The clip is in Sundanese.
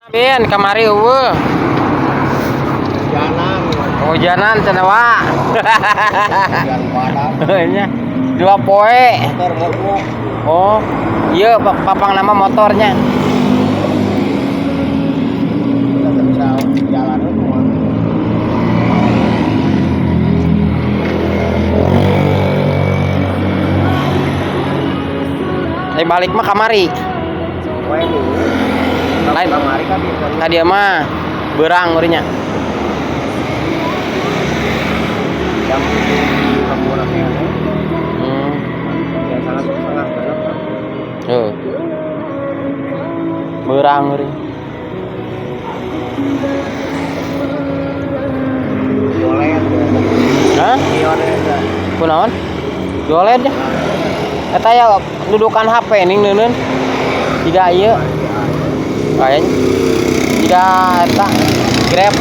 Bin kamari euweuh. Hujanan. Hujanan cenah wa. Hujan padat. Nya. 2 poe. Motor mogok. Oh, iya papang nama motornya. Kita nggak bisa jalan itu. Eh, balik mah kamari. Wah, ini. Lain. Kamari kan di Tadi mah berang urinya. Jam 7 kene. Ya sangat setengah genep lah. Oh. Berang uri. Boleh. Hah? Iya, Kunaon? Dolet ya. Eta ya dudukan HP ning neuneun. Jiga ieu kayaknya. Jiga eta Grab.